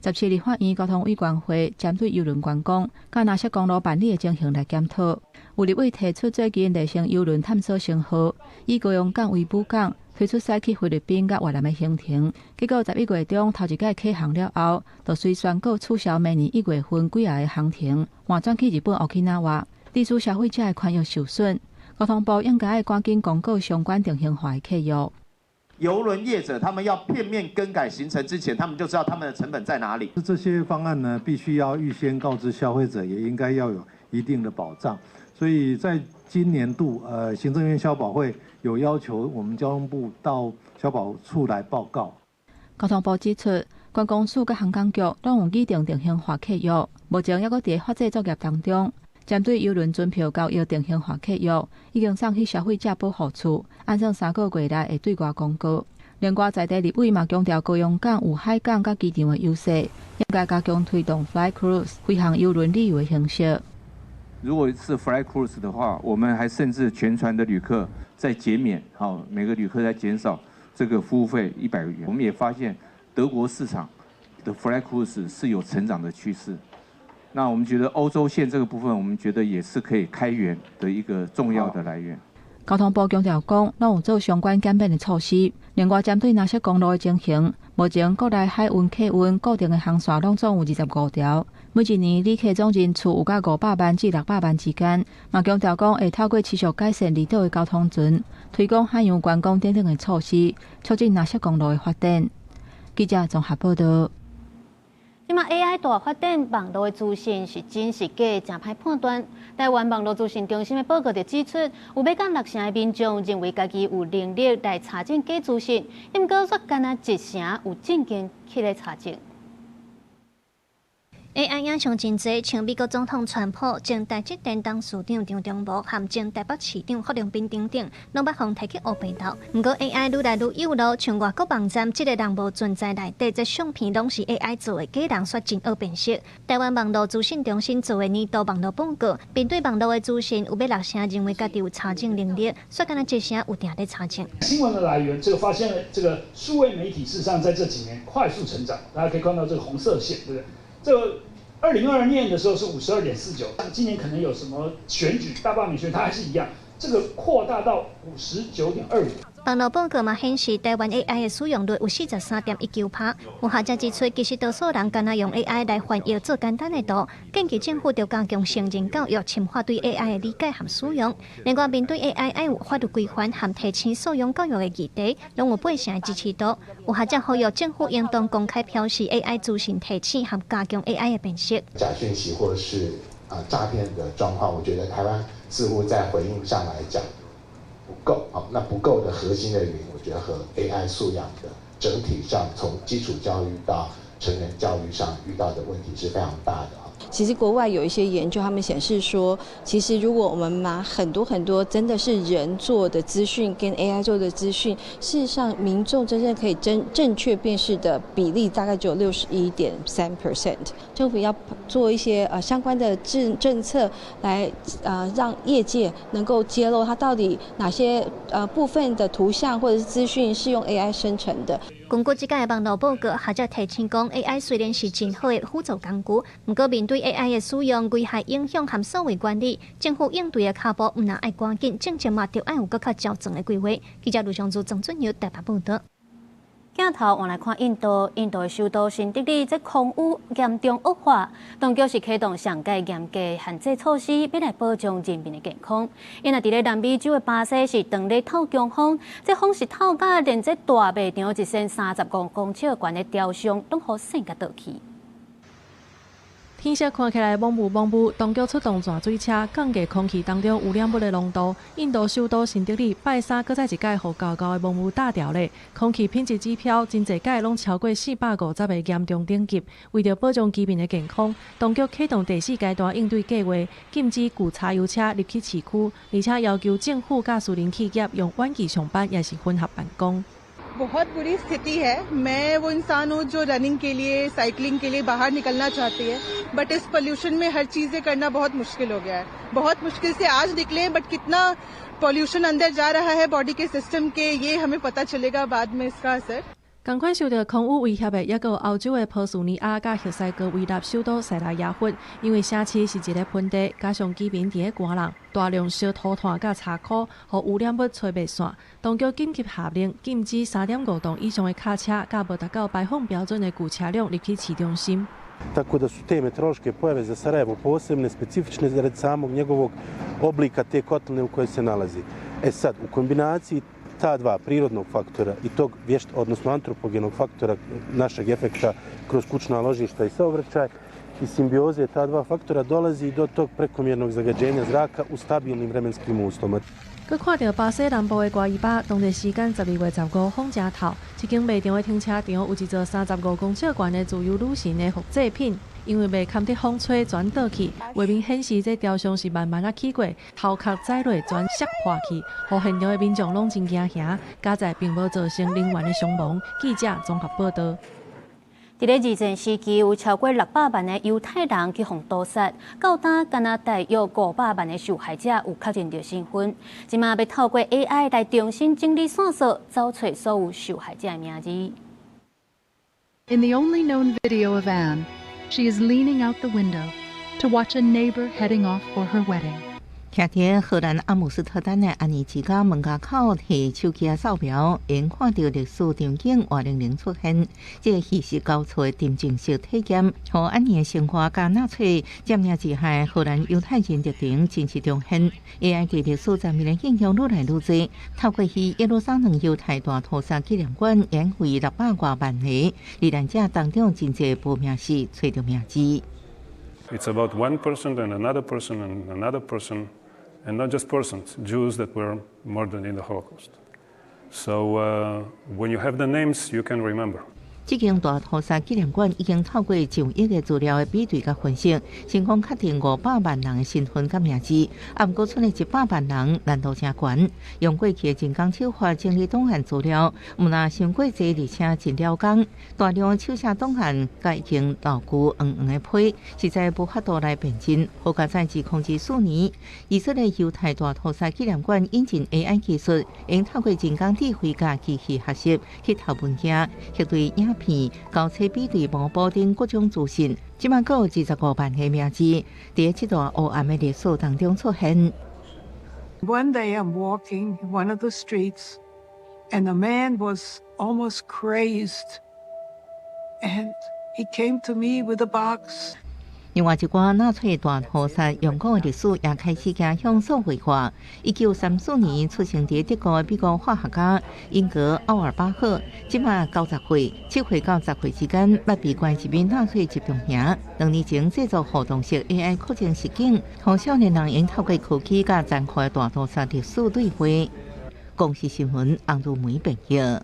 17立法院交通委員會針對郵輪觀光、佮藍色公路辦理的情形來檢討，有立委提出最近麗星郵輪探索星號，以高雄港為母港，推出駛去菲律賓佮越南的行程，結果11月中頭一擺啟航了後，就隨宣告取消明年1月份幾仔个航程，換轉去日本沖繩，致使消費者的權益受損。交通部應該愛趕緊公告相關定型化的契約。郵輪業者他們要片面更改行程之前，他們就知道他們的成本在哪裡。這些方案呢，必須要預先告知消費者，也應該要有一定的保障。所以在今年度，行政院消保會有要求我們交通部到消保處來報告。交通部指出，觀光署佮航港局攏有擬定定型化契約，目前猶閣佇法制作業當中。針對郵輪船票交易定型化契約，已經送去消費者保護處，按算3個月內會對外公告。另外，在地立委嘛強調高雄港有海港佮機場的優勢，應該加強推動 Fly Cruise 飛航郵輪旅遊的形式。如果是 Fly Cruise 的話，我們還甚至全船的旅客在減免，好，每個旅客在減少這個服務費100元。我們也發現德國市場的 Fly Cruise 是有成長的趨勢。那我們覺得歐洲線這個部分，我們覺得也是可以開源的一個重要的來源。交通部強調講，攏有做相關減免的措施。另外，針對藍色公路的情形，目前國內海運客運固定的航線攏總有25條，每一年旅客總人次有甲500萬至600萬之間。嘛強調講，會透過持續改善離島的交通船，推廣海洋觀光等等的措施，促進藍色公路的發展。記者綜合報道。這馬 AI 大發展，網路的資訊是真是假，誠歹判斷。台灣網路資訊中心的報告就指出，有欲到6成的民眾認為家己有能力來查證假資訊，毋過卻干焦1成有正經去咧查證。 AI 影響真濟，像美國總統川普、前台積電董事長張忠謀和前台北市長郝龍斌等等，攏捌予人提去烏白頭。毋過 AI 愈來愈有路，像外國網站，這个人無存在內底，這相片攏是 AI 做的，假人煞真好辨識。台灣網路資訊中心做的年度網路報告，面對網路的資訊，有欲6成認為家己有查證能力，煞干焦1成有定咧查證。新聞的來源，這個發現了這個數位媒體事實上在這幾年快速成長，大家可以看到這個紅色線，對不對？這個2022年的時候是52.49，今年可能有什麼選舉大罷免選，它還是一樣，這個擴大到59.25。網路報告嘛顯示，台灣 AI 的使用率有43.19%。有學者指出，其實多數人干焦用 AI 來翻譯做簡單的圖，建議政府著加強成人教育，深化對 AI 的理解和使用。另外，面對 AI 愛有法律規範和提醒素養教育的議題，攏有8成的支持度。有學者呼籲政府應當公開標示 AI 資訊提醒和加強 AI 的辨識。假訊息或是詐騙的狀況，我覺得台灣似乎在回應上來講不夠，好，那不夠的核心的原因，我覺得和 AI 素養的整體上，從基礎教育到成人教育上遇到的問題是非常大的。其實國外有一些研究，他們顯示說，其實如果我們拿很多很多真的是人做的資訊跟 AI 做的資訊，事實上民眾真正可以正確辨識的比例大概只有61.3%。政府要做一些相關的政策來讓業界能夠揭露它到底哪些部分的圖像或者是資訊是用 AI 生成的。根據這屆網路報告，學者提醒講，AI 雖然是真好的輔助工具，毋過面對 AI 的使用、危害影響和數位管理，政府應對的跤步毋但愛趕緊，政策嘛著愛有閣較周全的規劃。記者盧尚珠、曾俊耀台北報導。鏡頭換來看印度，印度的首都新德里這空污嚴重惡化，當局是啟動上蓋嚴格限制措施，欲來保障人民的健康。𪜶若佇咧南美洲的巴西是當咧透強風，這風是透甲連這大賣場1035公尺懸的雕像攏予扇共倒去。天色看起來濛霧濛霧，當局出動泉水車降低空氣當中污染物的濃度。印度首都新德里拜三閣再一擺予厚厚的濛霧罩著咧，空氣品質指標真濟擺攏超過450个嚴重等級。為著保障居民的健康，當局啟動第四階段應對計劃，禁止舊柴油車入去市區，而且要求政府佮私人企業用遠距上班，抑是混合辦公。बहुत बुरी स्थिति है। मैं वो इंसान हूँ जो रनिंग के लिए, साइकिलिंग के लिए बाहर निकलना चाहती है, बट इस पोल्यूशन में हर चीजें करना बहुत मुश्किल हो गया है। बहुत मुश्किल से आज निकले, बट कितना पोल्यूशन अंदर जा रहा है बॉडी के सिस्टम के, ये हमें पता चलेगा बाद में इसका असर।仝款受著空污威脅的，猶閣有歐洲的波斯尼亞佮墨西哥維納首都塞拉耶夫，因為城市是一个盆地，加上居民佇咧寒人，大量燒塗炭佮柴箍，予污染物吹袂散。當局緊急下令禁止3.5噸以上的卡車佮無達到排放標準的舊車輛入去市中心。 Tako da su te meteorološke pojave za Sarajevo posebne, specifične zarad samog njegovog oblika te kotline u kojoj se nalazi. E sad, u kombinaciji ta dva prirodnog faktora i tog vješt, odnosno antropogenog faktora našeg efekta kroz kućna ložišta i saobraćaj i simbioze ta dva faktora dolazi do tog prekomjernog zagađenja zraka u stabilnim vremenskim uslovima. 閣看著巴西南部的瓜伊巴，當地時間12月15風誠透，這間賣場的停車場有一座35公尺懸的自由女神的複製品，因為袂堪得風吹全倒去，畫面顯示這雕像是慢慢仔起過，頭殼載落全摔破去，予現場的民眾攏真驚嚇，佳哉並無造成人員的傷亡。記者綜合報導。佇咧二戰時期，有超過600萬的猶太人去予屠殺，到今敢若大約500萬的受害者有確認著身份。這馬欲透過 AI 來重新整理線索，找揣所有受害者的名字。 In the only known video of Anne, she is leaning out the window to watch a neighbor heading off for her wedding. 徛佇荷蘭阿姆斯特丹的安妮之家門口提手機仔掃描，會看著歷史場景活靈靈出現。這個虛實交錯的沉浸式體驗，予安妮的生活佮納粹佔領之下荷蘭猶太人歷程真實重現。AI 佇歷史上面的應用愈來愈濟，透過去耶路撒冷猶太大屠殺紀念館，演為600外萬個罹難者當中，真濟無名氏揣著名字。 It's about one person and another person and another person, and not just persons, Jews that were murdered in the Holocaust. So when you have the names, you can remember. 這間大屠殺紀念館已經透過上億個資料的比對佮分析，成功確定500萬人的身份佮名字。啊，毋過賰的100萬人難度誠懸，用過去的人工手法整理檔案資料，毋但傷過濟，而且真了工。大量的手寫檔案佮已經老舊黃黃的皮，實在無法度來辨認。好佳哉2024年，以色列猶太大屠殺紀念館引進 AI 技術，用透過人工智慧佮機器學習去讀文件、核對影片、交叉比對模簿等各種資訊，這馬閣有25萬個名字，佇這段黑暗的歷史當中出現。 One day I'm walking one of the streets, and a man was almost crazed, and he came to me with a box. 另外一寡納粹大屠殺勇武的歷史也開始走向數位化。1934年出生佇德國的美國化學家英格奧爾巴赫，這馬90歲，7歲到10歲之間，捌被關入去納粹集中營。2年前製作互動式 AI 擴增實境，予少年人用透過科技佮殘酷的大屠殺歷史對話。公視新聞洪如梅編譯。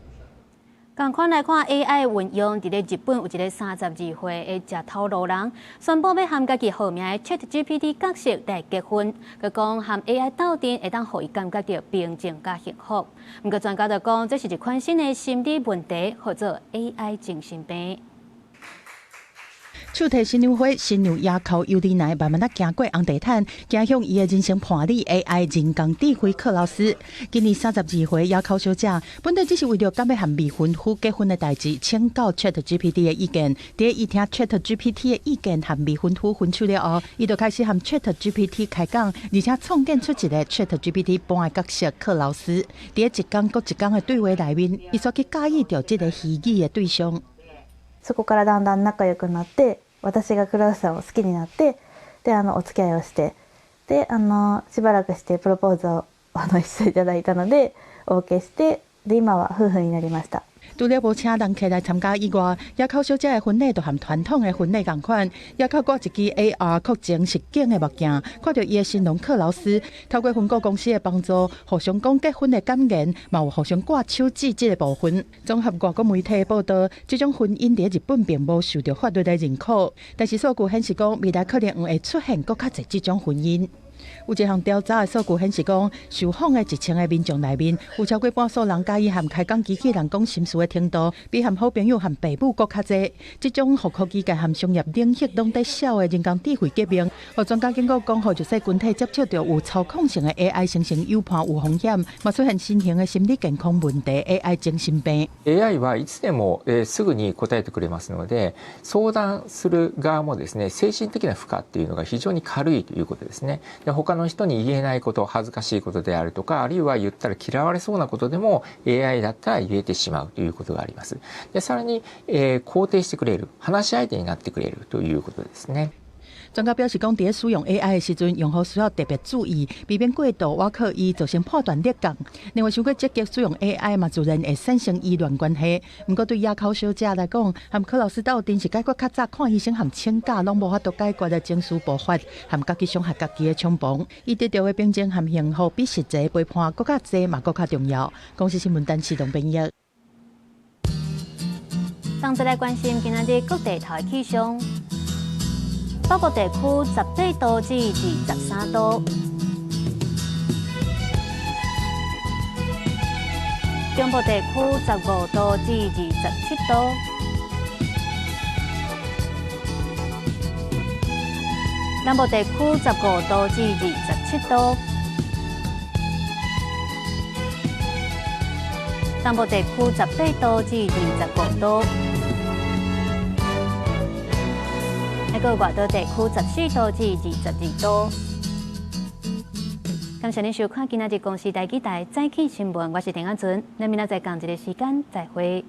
仝款來看 AI 運用，佇咧日本有一个32歲的食頭路人，宣布欲和家己號名的 ChatGPT 角色來結婚。閣講和 AI 鬥陣會當予伊感覺著平靜佮幸福。毋過專家就講，這是一款新的心理問題，號做 AI 精神病。手提新娘花，新娘也靠尤麗奈慢慢仔行過紅地毯，行向伊的人生伴侶 AI 人工智慧克勞斯。今年32歲野口小姐，本來只是為著敢欲和未婚夫結婚的代誌，請教 ChatGPT 的意見。佇伊聽 ChatGPT 的意見和未婚夫分手了後，伊就開始和 ChatGPT 開講，而且創建出一个 ChatGPT 般的角色克勞斯。佇一工閣一工的對話內面，伊煞去佮意著這个虛擬的對象。そこからだんだん仲良くなって。私がクラウスさんを好きになって、で、お付き合いをして、で、しばらくしてプロポーズをしていただいたので、お受けして、で、今は夫婦になりました。除了無請人客來參加以外，野口小姐的婚禮就和傳統的婚禮仝款，野口掛一支 AR 擴增實境的目鏡，看著伊的新郎克勞斯，透過婚顧公司的幫助，互相講結婚的感言，嘛有互相掛手指這个部分。綜合外國媒體的報道，這種婚姻佇日本並無受著法律的認可，但是數據顯示講，未來可能會出現閣較濟這種婚姻。有一項調查的數據顯示講，受訪的1000个民眾內面，有超過半數人佮意和開講機器人講心事的程度，比和好朋友和父母閣較濟。這種予科技界和商業領域攏佇痟的人工智慧革命，予專家警告講，予弱勢群體接觸著有操控性的 AI 生成誘伴有風險，嘛出現新型的心理健康問題 AI 精神病。 AI はいつでもすぐに答えてくれますので、相談する側もですね、精神的な負荷っていうのが非常に軽いということですね。で、他の人に言えないこと、恥ずかしいことであるとか、あるいは言ったら嫌われそうなことでも AI だったら言えてしまうということがあります。で、さらに、肯定してくれる、話し相手になってくれるということですね。專家表示講，佇咧使用 AI 的時陣，用戶需要特別注意，避免過度倚靠伊，造成判斷力降。另外，傷過積極使用 AI 嘛，自然會產生依戀關係。毋過對亞考小姐來講，和克勞斯鬥陣是解決較早看醫生和請假攏無法度解決的情緒爆發，和家己傷害家己的衝動。伊得著的平靜和幸福，比實際陪伴閣較濟嘛，閣較重要。公視新聞陳啟東編譯。同齊來關心今仔日各地頭的氣象。北部地區18度至23度，中部地區15度至27度，南部地區15度至27度，東部地區18度至25度。那個外島地區14度至22度。感謝您收看今仔日公視台語台早起新聞，我是陳阿純，咱明仔載仝一个時間再會。